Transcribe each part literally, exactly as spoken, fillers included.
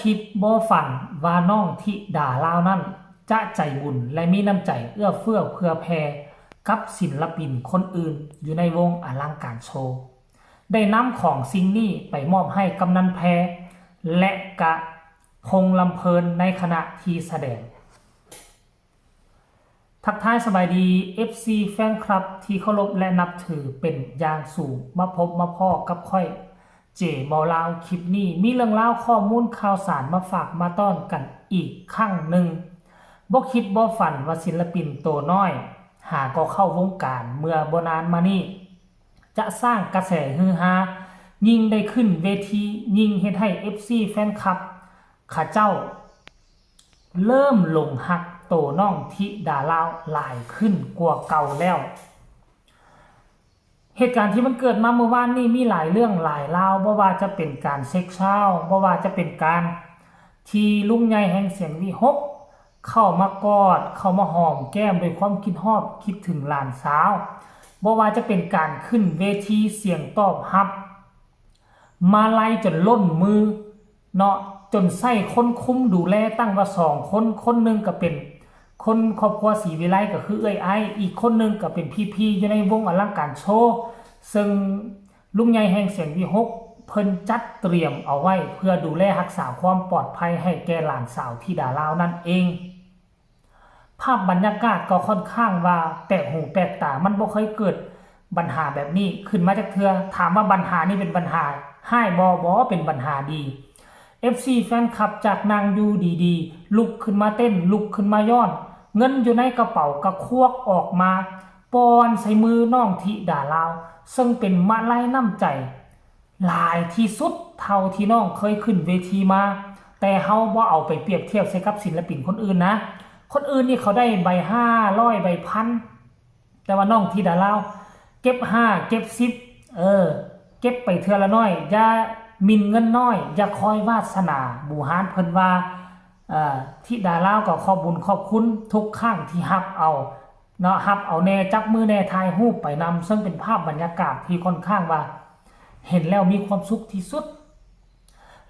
คิดบ่ฝันว่าน้องธิดาลาวนั้น จะใจบุญและมีน้ำใจเอื้อเฟื้อเผื่อแผ่กับศิลปินคนอื่นอยู่ในวงอลังการโชว์ ได้นำของสิ่งนี้ไปมอบให้กำนันแพรและกะพงษ์ลำเพลินในขณะที่แสดง ทักทายสบายดี เอฟซี แฟนคลับที่เคารพและนับถือเป็นอย่างสูง มาพบมาพ้อกับข้อย เจ เบาลาว คลิปนี้มีเรื่องราวข้อมูลข่าวสารมาฝากมาต้อนกันอีกครั้งหนึ่ง บ่คิดบ่ฝันว่าศิลปินโตน้อย หาก็เข้าวงการเมื่อบ่นานมานี้ จะสร้างกระแสฮือฮา ยิ่งได้ขึ้นเวที ยิ่งเฮ็ดให้ เอฟซี แฟนคลับ เขาเจ้า เริ่มหลงฮักโตน้องธิดาลาวหลายขึ้นกว่าเก่าแล้ว เหตุการณ์ที่มันเกิดมาเมื่อวานนี้มีหลายเรื่องหลายราว บ่ว่าจะเป็นการเซ็กชวล บ่ว่าจะเป็นการที่ลุงใหญ่แห่งเสียงวิหก เข้ามากอด เข้ามาหอมแก้มด้วยความคิดฮอดคิดถึงหลานสาว บ่ว่าจะเป็นการขึ้นเวทีเสียงตอบรับ มาลัยจนล้นมือเนาะ จนใส่คนคุมดูแลตั้งว่าสองคน คนหนึ่งก็เป็นคนครอบครัวศรีวิไลก็คือเอื้อยไอ้ อีกคนหนึ่งก็เป็นพี่ๆอยู่ในวงอลังการโชว์ ซึ่งลุงใหญ่แห่งเสียงวิหก เพิ่นจัดเตรียมเอาไว้เพื่อดูแลรักษาความปลอดภัยให้แก่หลานสาวธิดาลาวนั่นเอง ภาพบรรยากาศก็ค่อนข้างว่าแปลกหูแปลกตา มันบ่เคยเกิดปัญหาแบบนี้ขึ้นมาจักเทื่อ ถามว่าปัญหานี้เป็นปัญหาฮ้ายบ่ บ่ เป็นปัญหาดี เอฟซี แฟนคลับจากนั่งอยู่ดีๆ ลุกขึ้นมาเต้น ลุกขึ้นมาย้อน เงินอยู่ในกระเป๋าก็ควักออกมา ปอนใส่มือน้องธิดาลาว ซึ่งเป็นมาลัยน้ำใจ หลายที่สุดเท่าที่น้องเคยขึ้นเวทีมา แต่เฮาบ่เอาไปเปรียบเทียบใส่กับศิลปินคนอื่นนะ คนอื่นนี่เขาได้ใบห้าร้อย ใบพัน แต่ว่าน้องธิดาลาว เก็บห้า เก็บสิบ เออ เก็บไปเทื่อละน้อย อย่าหมิ่นเงินน้อย อย่าคอยวาสนา บูฮานเพิ่นว่า เอ่อ ธิดาลาวก็ขอบบุญขอบคุณทุกครั้งที่ฮับเอา เนาะ ฮับเอาแน่ จับมือแน่ ถ่ายรูปไปนำ ซึ่งเป็นภาพบรรยากาศที่ค่อนข้างว่า เห็นแล้วมีความสุขที่สุด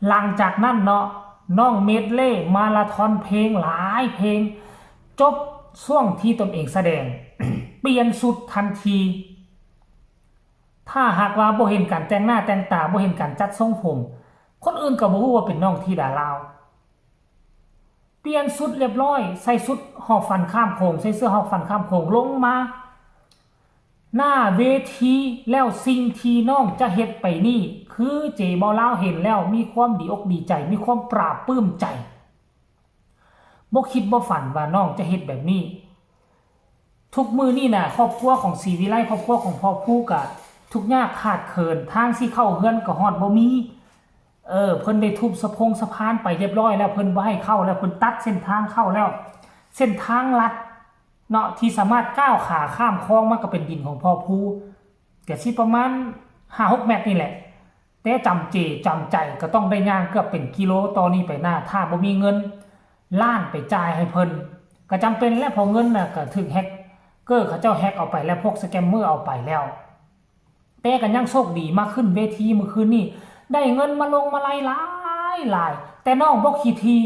หลังจากนั้นเนาะ น้องเมดเล่มาราธอนเพลงหลายเพลง จบช่วงที่ตนเองแสดง เปลี่ยนชุดทันที ถ้าหากว่าบ่เห็นการแต่งหน้าแต่งตา บ่เห็นการจัดทรงผม คนอื่นก็บ่ฮู้ว่าเป็นน้องธิดาลาว เปลี่ยนชุดเรียบร้อย ใส่ชุดฮอกฟันข้ามโขง ใส่เสื้อฮอกฟันข้ามโขงลงมา หน้าเวที แล้วสิ่งที่น้องจะเฮ็ดไปนี่ คือเจเบาลาวเห็นแล้วมีความดีอกดีใจ มีความปลาบปลื้มใจ บ่คิดบ่ฝันว่าน้องจะเฮ็ดแบบนี้ ทุกมื้อนี่นะ ครอบครัวของศรีวิไล ครอบครัวของพ่อภูกะทุกข์ยากขาดเขิน ทางสิเข้าเฮือนก็ฮอดบ่มี เออ เพิ่นได้ทุบสะพงสะพานไปเรียบร้อยแล้ว เพิ่นบ่ให้เข้าแล้ว เพิ่นตัดเส้นทางเข้าแล้ว เส้นทางลัดเนาะ ที่สามารถก้าวขาข้ามคลองมาก็เป็นดินของพ่อภู ก็สิประมาณห้าหกเมตรนี่แหละ แต่จำเจจำใจก็ต้องได้ย่างเกือบเป็นกิโลต่อนี้ไปหน้า ถ้าบ่มีเงินล้านไปจ่ายให้เพิ่น ก็จำเป็นแหละ เพราะเงินน่ะก็ถูกแฮ็กเกอร์เขาเจ้าแฮ็กเอาไปแล้ว พวกสแกมเมอร์เอาไปแล้ว แต่ก็ยังโชคดีมาขึ้นเวทีมื้อคืนนี้ ได้เงินมาลงมาลัยหลายหลาย แต่น้องบ่ขี้ที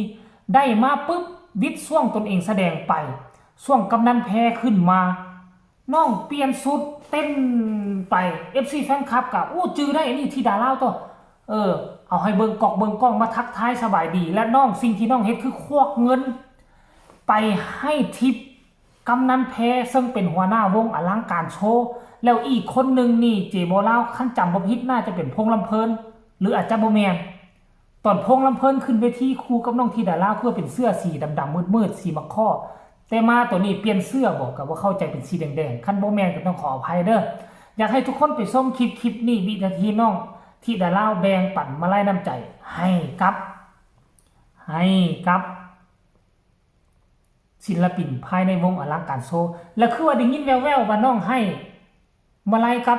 ได้มาปุ๊บ วิดช่วงตนเองแสดงไป ช่วงกำนันแพรขึ้นมา น้องเปลี่ยนชุดเต้นไป เอฟซี แฟนคลับก็อู้จื่อได้ อันนี้ธิดาลาวตัว เออ เอาให้เบิ่งกอกเบิ่งกล้องมาทักทายสบายดี และน้อง สิ่งที่น้องเฮ็ดคือควักเงิน ไปให้ทิปกำนันแพร ซึ่งเป็นหัวหน้าวงอลังการโชว์ แล้วอีกคนหนึ่งนี่ เจเบาลาว คันจำบ่ผิดน่าจะเป็นพงษ์ลำเพลิน หรืออาจจะบ่แม่น ตอนพงษ์ลำเพลินขึ้นเวทีคู่กับน้องธิดาลาว คือเป็นเสื้อสีดำๆมืดๆ สีมะข้อ แต่มาตัวนี้เปลี่ยนเสื้อบ่ ก็บ่เข้าใจ เป็นสีแดงๆ คันบ่แม่นก็ต้องขออภัยเด้อ อยากให้ทุกคนไปชมคลิป คลิปนี้ วินาทีน้องธิดาลาวแบ่งปันมาลัยน้ำใจให้กับ ให้กับ ศิลปินภายในวงอลังการโชว์ และคือว่าได้ยินแว่วๆว่าน้องให้มาลัยกับ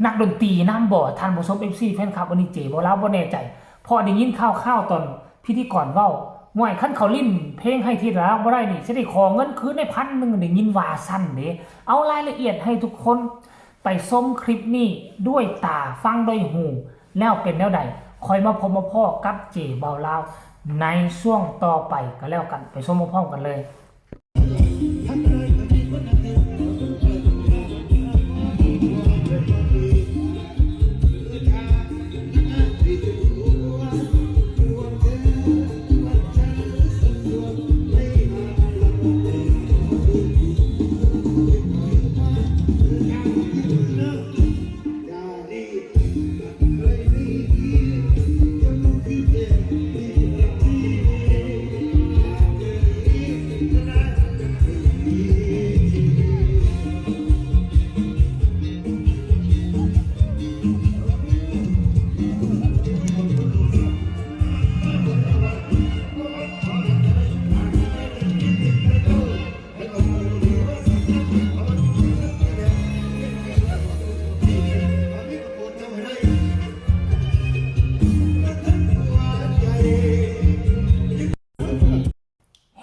นักดนตรีนำบ่ ท่านผู้ชม เอฟซี แฟนคลับ อันนี้เจเบาลาวบ่แน่ใจ เพราะได้ยินข่าวๆตอนพิธีกรเว้า ห่วย คันเขาเล่นเพลงให้ธิดาลาวบ่ได้นี่ สิได้ขอเงินคืนได้พันหนึ่ง ได้ยินว่าซั่นเด้ เอารายละเอียดให้ทุกคนไปชมคลิปนี้ด้วยตา ฟังด้วยหู แล้วเป็นแนวใด ค่อยมาพบมาพ้อกับเจเบาลาวในช่วงต่อไปก็แล้วกัน ไปชมพร้อมๆกันเลย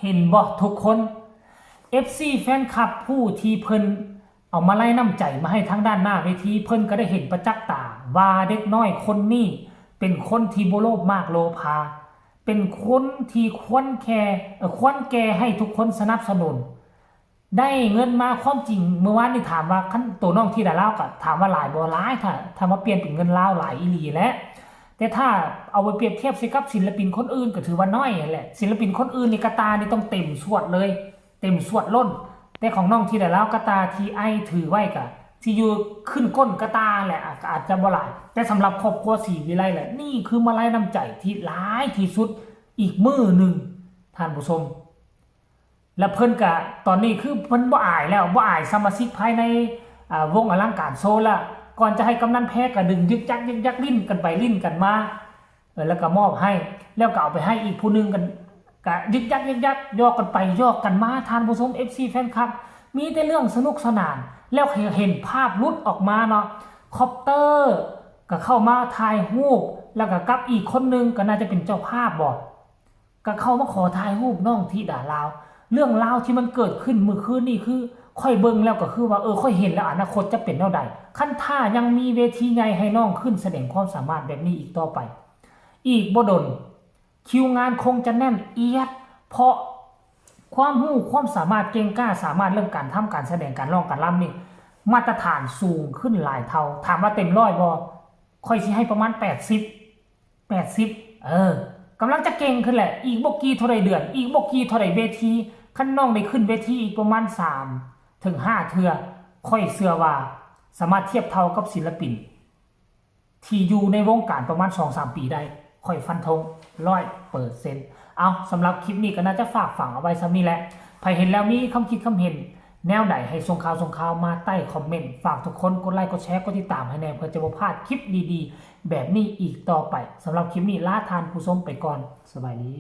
เห็นบ่ทุกคน เอฟซี แฟนคลับผู้ที่เพิ่นเอามาลัยน้ำใจมาให้ทางด้านหน้าเวที เพิ่นก็ได้เห็นประจักษ์ตาว่าเด็กน้อยคนนี้เป็นคนที่บ่โลภมากโลภา เป็นคนที่ควรแค่ เอ่อ ควรแก่ให้ทุกคนสนับสนุน ได้เงินมา ความจริงเมื่อวานนี่ถามว่าคันตัวน้องธิดาลาวก็ถามว่าหลายบ่ หลาย ถ้า ถ้ามาเปลี่ยนเป็นเงินลาวหลายอีหลีแหละ แต่ถ้าเอาไปเปรียบเทียบใส่กับศิลปินคนอื่นก็ถือว่าน้อยแหละ ศิลปินคนอื่นนี่กะตานี่ต้องเต็มสวดเลย เต็มสวดล้น แต่ของน้องธิดาลาวกะตาที่อ้ายถือไว้ก็สิอยู่ขึ้นก้นกะตาแหละ อาจ อาจจะบ่หลาย แต่สำหรับครอบครัวศรีวิไลแหละ นี่คือมาลัยน้ำใจที่หลายที่สุดอีกมื้อหนึ่ง ท่านผู้ชม และเพิ่นกะ ตอนนี้คือเพิ่นบ่อายแล้ว บ่อายสมาชิกภายใน อ่า วงอลังการโชว์ละ ก่อนจะให้กำนันแพ้กะดึงยึกยักยึกยัก ลิ้นกันไปลิ้นกันมา เออ แล้วก็มอบให้ แล้วก็เอาไปให้อีกผู้หนึ่งกัน กะยึกยักยึกยัก หยอกกันไปหยอกกันมา ท่านผู้ชม เอฟซี แฟนคลับ มีแต่เรื่องสนุกสนาน แล้วเห็นภาพหลุดออกมาเนาะ คอปเตอร์ก็เข้ามาถ่ายรูป แล้วก็กับอีกคนหนึ่งก็น่าจะเป็นเจ้าภาพบ่ ก็เข้ามาขอถ่ายรูปน้องธิดาลาว เรื่องราวที่มันเกิดขึ้นมื้อคืนนี่คือ ข้อยเบิ่งแล้วก็คือว่า เออ ข้อยเห็นแล้วอนาคตจะเป็นแนวใด คันถ้ายังมีเวทีใหญ่ให้น้องขึ้นแสดงความสามารถแบบนี้อีกต่อไป อีกบ่ดน คิวงานคงจะแน่นเอียด เพราะความรู้ความสามารถเก่งกล้าสามารถเรื่องการทำการแสดงการร้องการรำนี่ มาตรฐานสูงขึ้นหลายเท่า ถามว่าเต็มร้อยบ่ ข้อยสิให้ประมาณแปดสิบ แปดสิบ เออ กำลังจะเก่งขึ้นแหละ อีกบ่กี่เท่าใดเดือน อีกบ่กี่เท่าใดเวที คันน้องได้ขึ้นเวทีอีกประมาณสามถึงห้าเทื่อ ข้อยเชื่อว่าสามารถเทียบเท่ากับศิลปิน ที่อยู่ในวงการประมาณสองสามปีได้ ข้อยฟันธงร้อยเปอร์เซ็นต์ เอา สำหรับคลิปนี้ก็น่าจะฝากฝังเอาไว้ส่ำนี้แหละ ไผเห็นแล้วมีความคิดความเห็นแนวใดให้ส่งข่าวส่งข่าวมาใต้คอมเมนต์ ฝากทุกคนกดไลค์กดแชร์กดติดตามให้แน่ เพื่อจะบ่พลาดคลิปดีๆ แบบนี้อีกต่อไป สำหรับคลิปนี้ลาท่านผู้ชมไปก่อน สบายดี